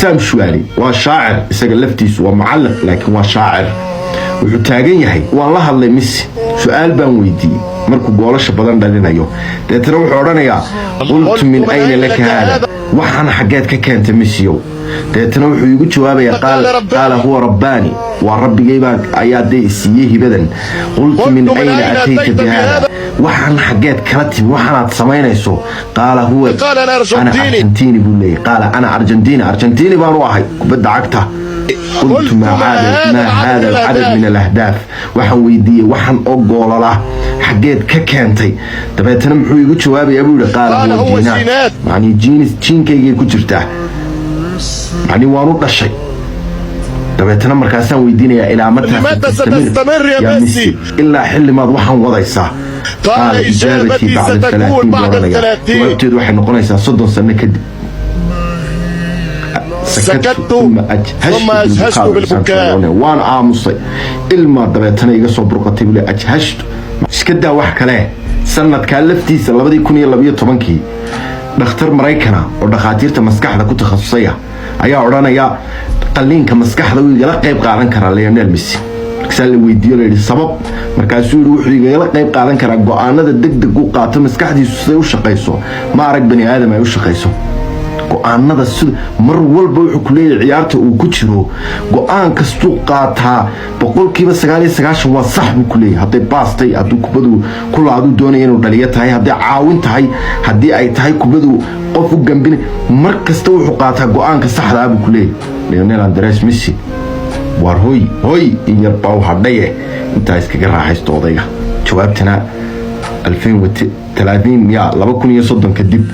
Sam Shuali waa shaacir, isaga laftiisu waa mucalliq, laakiin waa shaacir. Wuxuu taagan yahay: waan la hadlay Messi, su-aal baan weydiiyey markuu goolasha badan dhalinayo. Deetana wuxuu odhanayaa: قلت من أين لك هذا? Waxaan xaggeed ka keentay, Messiyow? Deetana wuxuu iigu jawaabayaa: قال هو رباني. Waa rabbigaybaa ayaa dee isiiyey hibadan. قلت من أين أتيت بهذا? Waxaan xaggeed kala timi, waxaanaad samaynayso? قال هو أنا أرجنتيني buu leeyahy. قال أنا أرجنتيني, Argentini baanu ahay kubadda cagta. قلت ما هذا العدد من الأهداف? Waxaan weydiiyey: waxaan oo goolala xaggeed ka keentay? Dabeetana muxuu iigu jawaabayaa buu yihi: قال هو جينات, macnii genes, jiinkaygay ku jirtaa, macnii waanu dhashay. Dabeetana markaasaan weydiinayaa: إلى متى ستستمر يا Messi? Ilaa xillimaad waxaan wadaysaa? قال إجابتي بعد 30 buu odhanaya. Jawaabteedu waxay noqonaysaa 30 sano kadib. سكت ثم أجهشت بالبكاء. Waan aamusay, ilmaa dabeetana iga soo burqatay buu le. أجهشت. Iska daa wax kale, sanadkaa laftiisa, 2012-kii, dhakhtar Maraykana oo dhakhaatiirta maskaxda ku takhasusaya ayaa odhanaya: qalliinka maskaxda wuu igala qayb qaadan karaa Lionel Messi. Markaasaa la weydiiyo, la yidhi: sabab? Markaasuu yidhi: wuxuu igala qayb qaadan karaa go-aanada deg deg u qaato. Maskaxdiisu siday u shaqayso ma arag bani aadam ay u shaqayso. Go-aanada sida mar walba wuxuu ku leeyahay, ciyaarta uu ku jiro go-aan kastuu qaataa 99% waa sax buu ku leeyahay. Hadday baastay, hadduu kubadu ku laaduu doonaya inuu dhaliyo tahay, hadday caawin tahay, haddii ay tahay kubadu qof u gambin, mar kasta wuxuu qaataa go-aanka saxdaa buu ku leeyahay Lionel Andres Messi. Waar hoy hoy, in yar baa u hadhaye, intaa iskaga raaxaysto odayga. Jawaabtana 2030 ya 2030 kadib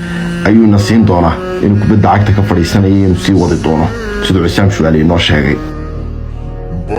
ayuuna siin doonaa inuu kubadda cagta ka fadhiisanayo, inuu sii wadi doono, siduu Cisaam Shuwaali inoo sheegay.